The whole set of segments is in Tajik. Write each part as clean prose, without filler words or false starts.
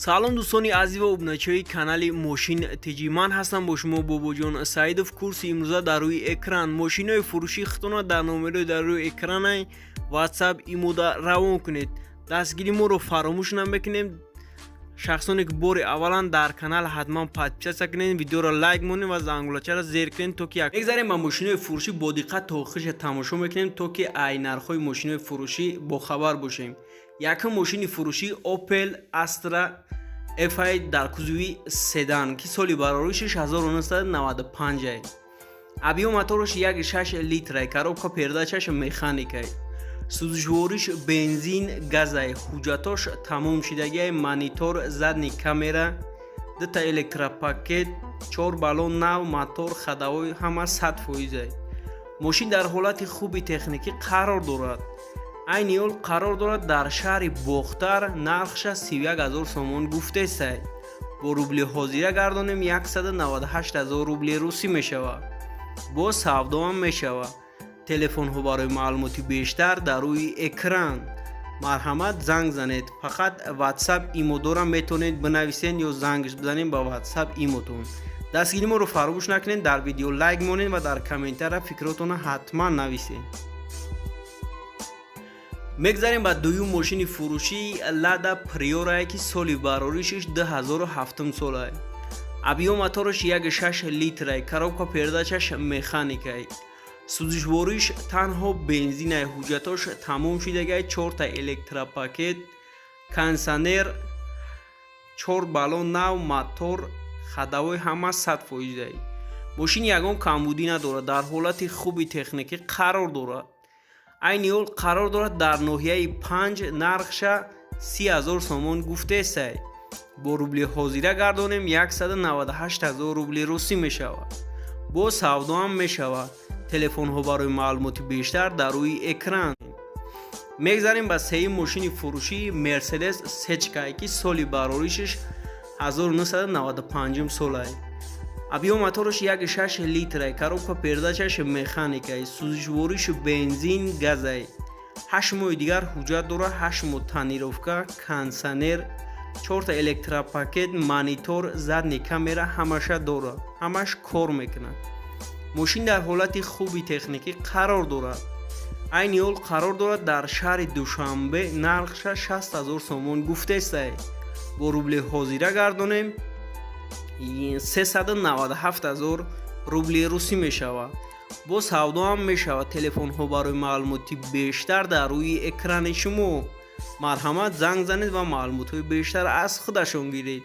Салом, дӯстони азиз ва обуначиҳои канали Мошин ТЖ. Ман ҳастам бо шумо Бобоҷон Саидов. Курси имрӯза дар рӯи экран. Мошинои фурӯшии худтона дар номерои дар рӯи экранаи WhatsApp, имода равон кунед. Дастгири моро фаромӯш намекунем. Шахсоне ки бори аввалан дар канал, ҳатман подписаться кунед, видеоро лайк монед ва зангулачаро зер кунед, то ки мегзарем ба мошинои фурӯшӣ. Бо диққат то охириша тамошо мекунем, то ки ай нархҳои мошинои фурӯшӣ бохабар бошем. Якум мошини фурӯшӣ Opel Astra F дар кузови седан, ки соли бароришаш 1995. Объём мотораш 1,6 литрай, коробка передачаш механикай, сӯзишвориш бензин газай, ҳуҷҷатош тамом шидагиай, монитор, задний камера, дута электропакет, чор баллон нав, мотор, ходовой ҳама 100 фоизай. Мошин дар ҳолати хуби техникӣ қарор дорад. Айни ҳол қарор дорад дар шаҳри Бохтар. Нархша 31 ҳазор сомон гуфтесай. Бо рубли ҳозира гардонем, 198 ҳазор рубли русӣ мешавад. Бо савдоам мешавад. Телефонҳо барои маълумоти бештар дар рӯи экран. Марҳамат, занг занед. Фақат WhatsApp, имодора метавонед бинависед ё зангш бизанед ба WhatsApp, имотон. Дастгири моро фаромӯш накунед, дар видео лайк монед ва дар комментария фикротонро ҳатман нависед. Мегзарем ба дуюм мошини фурӯшӣ. Лада Приорае, ки соли бароришаш 2007 солае. Объём мотораш 1,6 литрай, коробка передачаш механикай, сӯзишвориш танҳо бензинай, ҳуҷҷатош тамом шидагай, чорта электропакет, кондитсионер, чор баллон нав, мотор, ходовой ҳама 100 фоизай. Мошин ягон камбудӣ надорад, дар ҳолати хуби техникӣ қарор дорад. Айни ҳол қарор дорад дар ноҳияи Панҷ. Нархша 30 000 сомон гуфтесай. Бо рубли ҳозира гардонем, 198 ҳазор рубли русӣ мешавад. Бо савдоам мешавад. Телефонҳо барои маълумоти бештар дар рӯи экран. Мегзарем ба сеюм мошини фурӯшӣ. Мерседес Сечкай, ки соли бароришаш 1995 солай. Объём мотораш 1,6 литрай, коробка передачаш механикай, сӯзишворишу бензин газай, 8 моҳи дигар ҳуҷҷат дорад, 8 моҳ тонировка, кондитсионер, чорта электропакет, монитор, задний камера ҳамаша дорад, ҳамаш кор мекунад. Мошин дар ҳолати хуби техникӣ қарор дорад. Айни ҳол қарор дорад дар шаҳри Душанбе. Нархша 60 ҳазор сомон гуфтестай. Бо рубли ҳозира гардонем, 397 ҳазор рубли русӣ мешавад. Бо савдоам мешавад. Телефонҳо барои маълумоти бештар дар рӯи экрани шумо. Марҳамат, занг занед ва маълумотҳои бештар аз худашон гиред.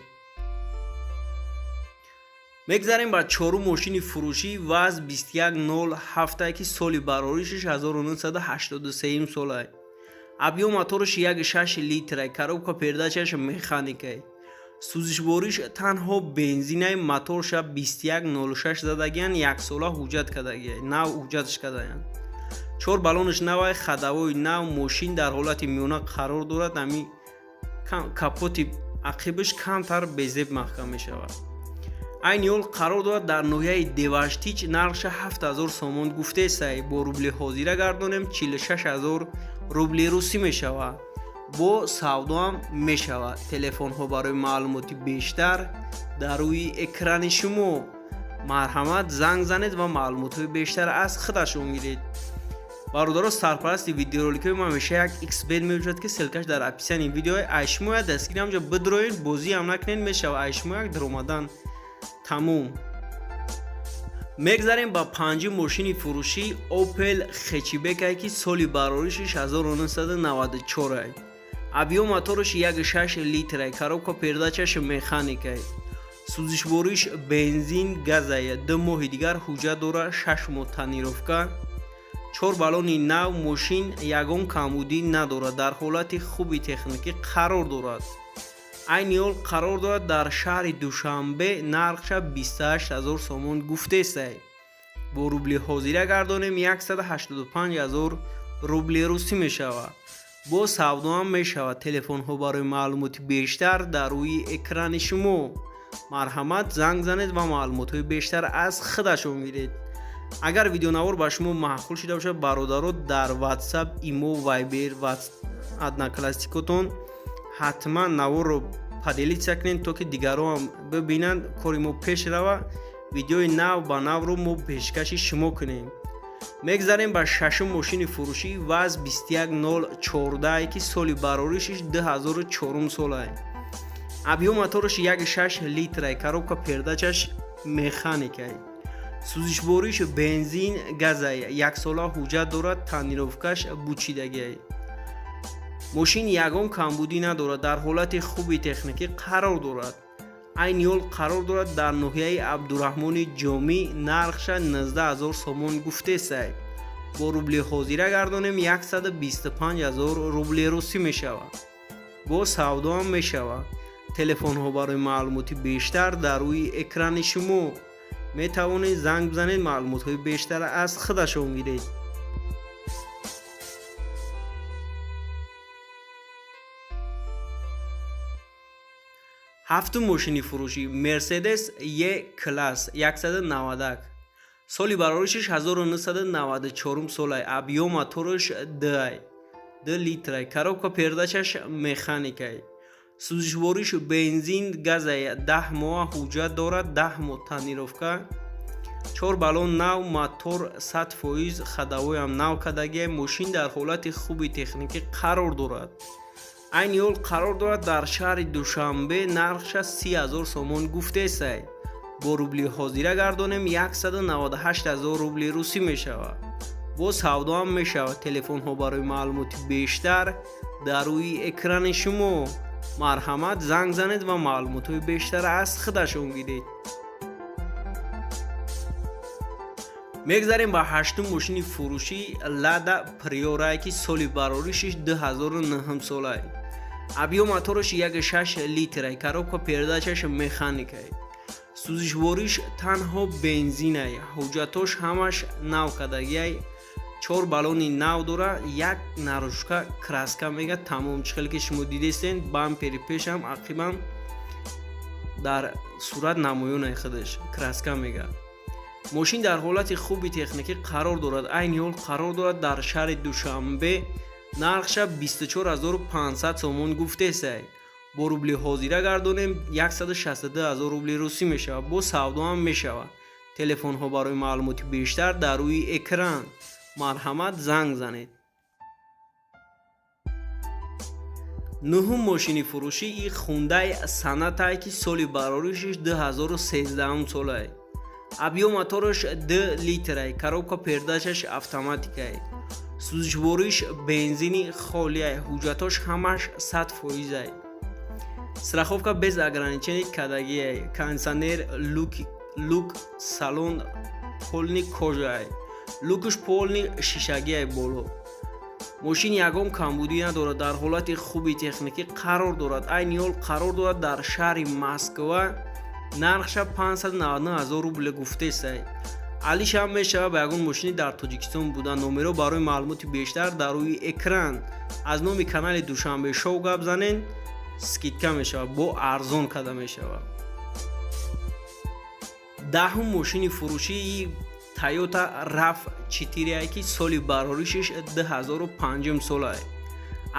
Мегзарем ба чорум мошини фурӯшӣ. ВАЗ 2107, ки соли бароришаш 1983 солай. Объём мотораш 1,6 литрай, коробка передачаш механикай, сӯзишвориш танҳо бензинай, моторша 2106 задагиян, яксола ҳуҷҷат кардагиай, нав ҳуҷҷатш кардаянд, чор баллонаш навай, ходовой нав. Мошин дар ҳолати миёна қарор дорад. Ами капоти ақибаш камтар безеб маҳкам мешавад. Айни ҳол қарор дорад дар ноҳияи Деваштич. Нархша 7000 сомон гуфтесай. Бо рубли ҳозира гардонем, 46 ҳазор рубли русӣ мешавад. Бо савдоам мешавад. Телефонҳо барои маълумоти бештар дар рӯи экрани шумо. Марҳамат, занг занед ва маълумотҳои бештар аз худашон гиред. Бародаро, сарпарасти видеороликҳои ман ҳамеша як xbet мебошад, ки ссылкаш дар описании видео. Ай шумо як дастгири ҳамҷо бидроед, бозиам накунед, мешава ай шумо як даромадан тамом. Мегзарем ба панҷум мошини фурӯшӣ. Opel хэтчбекае, ки соли бароришаш 1994. Объём мотораш 1,6 литрай, коробка передачаш механикай, сӯзишвориш бензин газай, 2 моҳи дигар ҳуҷҷат дорад, 6 моҳ тонировка, чор баллони нав. Мошин ягон камбудӣ надорад, дар ҳолати хуби техникӣ қарор дорад. Айни ҳол қарор дорад дар шаҳри Душанбе. Нархша 28 ҳазор сомон гуфтесай. Бо рубли ҳозира гардонем, 185 ҳазор рубли русӣ мешавад. Бо савдоам мешавад. Телефонҳо барои маълумоти бештар дар рӯи экрани шумо. Марҳамат, занг занед ва маълумотҳои бештар аз худашон гиред. Агар видеонавор ба шумо маъқул шуда бошад, бародаро, дар WhatsApp, имо, Viber, Одноклассникотон ҳатман наворро. Поделиться кунед, то ки дигарон бибинанд, кори мо пеш рава, видеои нав ба навро мо пешкаши шумо кунем. Мегзарем ба шашум мошини фурӯшӣ, ВАЗ 21014, ки соли бароришиш 2004 солае. Объём мотораш 1,6 литрай, коробка передачаш механикай, сӯзишвориш бензин газай, яксола ҳуҷҷат дорад, тонировкаш бучидагиай. Мошин ягон камбудӣ надорад, дар ҳолати хуби техникӣ қарор дорад. Айни ҳол қарор дорад дар ноҳияи Абдураҳмони Ҷомӣ. Нархша 19 000 сомон гуфтесай. Бо рубли ҳозира гардонем, 125 000 рубли русӣ мешавад. Бо савдоам мешавад. Телефонҳо барои маълумоти бештар дар рӯи экрани шумо, метавонед занг бизанед, маълумотҳои бештар аз худашон гиред. Ҳафтум мошини фурӯшӣ, Мерседес Е класс 191, соли бароришаш 1994 солай. Объём мотораш дай 2 литрай, коробка передачаш механикай, сӯзишвориш бензин газай, 10 моҳ ҳуҷҷат дорад, 10 моҳ тонировка, чор баллон нав, мотор 100%, ходовойам нав кардагиай. Мошин дар ҳолати хуби техникӣ қарор дорад. Айни ҳол қарор дорад дар шаҳри Душанбе. Нархша 30 000 сомон гуфтесай. Бо рубли ҳозира гардонем, 198 000 рубли русӣ мешавад. Бо савдоам мешавад. Телефонҳо барои маълумоти бештар дар рӯи экрани шумо, марҳамат, занг занед ва маълумотҳои бештар аз худашон гиред. Мегзарем ба ҳаштум мошини фурӯшӣ, Лада Приорае, ки соли бароришиш 2009 солае. Объём мотораш 1,6 литрай, коробка передачаш механикай, сӯзишвориш танҳо бензинай, ҳуҷҷатош ҳамаш нав кардагиай, чор баллони нав дора, як наружка краска мега, тамом. Чӣ хеле ки шумо дидестен, бампери пешам, ақибам дар сурат намоёнай, худаш краска мега. Мошин дар ҳолати хуби техникӣ қарор дорад. Айни ҳол қарор дорад дар шаҳри Душанбе. Нархша 24 500 сомон гуфтесай. Бо рубли ҳозира гардонем, 162 000 рубли русӣ мешавад. Бо савдоам мешавад. Телефонҳо барои маълумоти бештар дар рӯи экран, марҳамат, занг занед. Нуҳум мошини фурӯшӣ, Хундай Сонатае, ки соли бароришиш 2013 солае. Объём мотораш 2 литрай, коробка передачаш автоматикай, сӯзишвориш бензини холиай, ҳуҷҷатош ҳамаш 100%-ай, страховка без ограничений кардагиай, кондитсионер, люк, салон полный кожаай, люкш полный шишагиай боло. Мошин ягон камбудӣ надорад, дар ҳолати хуби техникӣ қарор дорад. Айни ҳол қарор дорад дар шаҳри Москва. Нархша 599 000 рубл гуфтесай. Алишам мешавад ба ягон мошини дар Тоҷикистон буда. Номеро барои маълумоти бештар дар рӯи экран. Аз номи канали Душанбе Шоу гап занен, скидка мешавад, бо арзон карда мешавад. Даҳум мошини фурӯшии, Тойота RAV 4, ки соли бароришиш 2005 солае.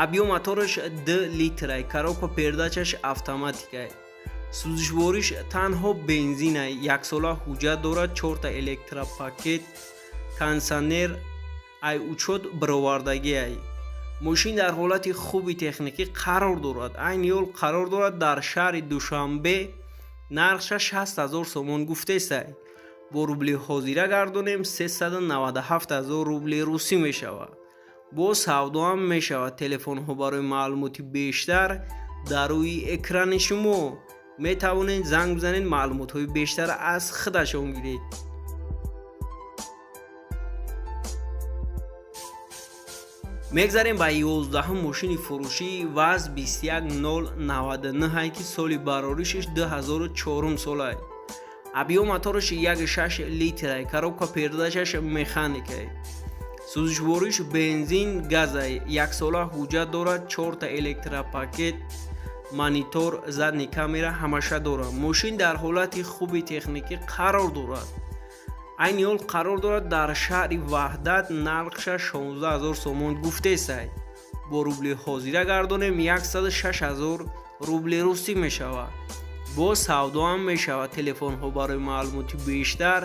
Объём мотораш 2 литрай, коробка передачаш автоматикай, сӯзишвориш танҳо бензинай, яксола ҳуҷҷат дорад, чорта электропакет, кондитсионер, ай учёт баровардагиай. Мошин дар ҳолати хуби техникӣ қарор дорад. Айни ҳол қарор дорад дар шаҳри Душанбе. Нархша 60 000 сомон гуфтесай. Бо рубли ҳозира гардонем, 397 000 рубли русӣ мешавад. Бо савдоам мешавад. Телефонҳо барои маълумоти бештар дар рӯи экрани шумо, метавонед занг бизанед, маълумотҳои бештар аз худашон гиред. Мегзарем ба 11-ум мошини фурӯшӣ, ВАЗ 21099, ки соли бароришиш 2004 солае. Объём мотораш 1,6 литрай, коробка передачаш механикай, сӯзишвориш бензин газай, яксола ҳуҷҷат дорад, чорта электропакет, монитор, задний камера ҳамаша дорад. Мошин дар ҳолати хуби техникӣ қарор дорад. Айни ҳол қарор дорад дар шаҳри Ваҳдат. Нархша 16 000 сомон гуфтесай. Бо рубли ҳозира гардонем, 106 000 рубли русӣ мешавад. Бо савдо ҳам мешавад. Телефонҳо барои маълумоти бештар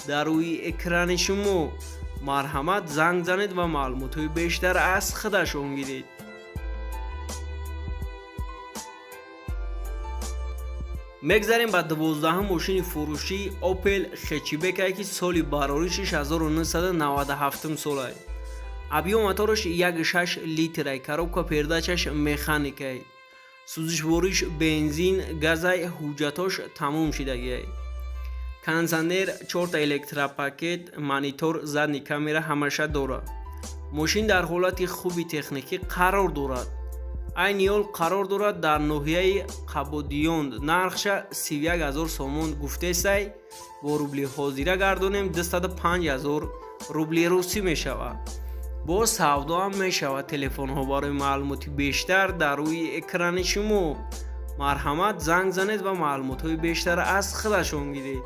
дар рӯи экрани шумо. Марҳамат, занг занед ва маълумотҳои бештар аз худашон гиред. Мегзарем ба 12-ҳум мошини фурӯшӣ Opel Hatchback, ки соли бароришиш 1997 солай. Объём мотораш 1,6 литрай, коробка передачаш механикай. Сӯзишвориш бензин, газай, ҳуҷҷатош тамом шидагиай. Кондиционер, чорта электропакет, монитор, задний камера ҳамаша дорад. Мошин дар ҳолати хуби техникӣ қарор дорад. Айни ҳол қарор дорад дар ноҳияи Қабодиён. Нархша 31 ҳазор сомон гуфтесай, бо рубли ҳозира гардонем, 205 ҳазор рубли русӣ мешавад. Бо савдо ҳам мешавад. Телефонҳо барои маълумоти бештар дар рӯи экрани шумо. Марҳамат, занг занед ва маълумотҳои бештар аз худашон гиред.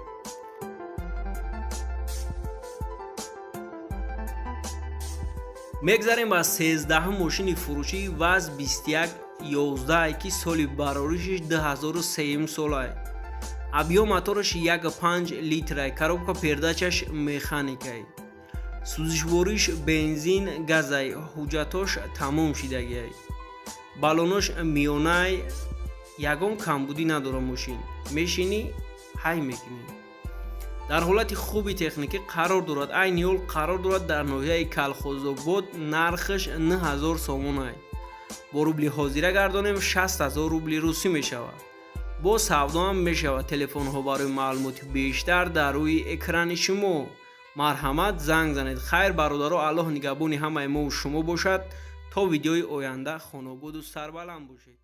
Мегзарем ба 13-ҳум мошини фурӯшӣ ВАЗ 2111, ки соли бароришиш 2003 солай. Объём мотораш 1,5 литрай, коробка передачаш механикай. Сӯзишвориш бензин, газай, ҳуҷҷатош тамом шидагиай. Балонош миёнай, ягон камбудӣ надорад мошин. Мешинӣ, ҳай мекунӣ. Дар ҳолати хуби техникӣ қарор дорад. Айни ҳол қарор дорад дар ноҳияи Калхозобод. Нархаш 9000 сомонай. Бо рубли ҳозира гардонем, 60 ҳазор рубли русӣ мешавад. Бо савдо ҳам мешавад. Телефонҳо барои маълумоти бештар дар рӯи экрани шумо. Марҳамат, занг занед. Хайр, бародаро, Аллоҳ нигаҳбони ҳамаи мову шумо бошад. То видеои оянда хонободу сарбаланд бошед.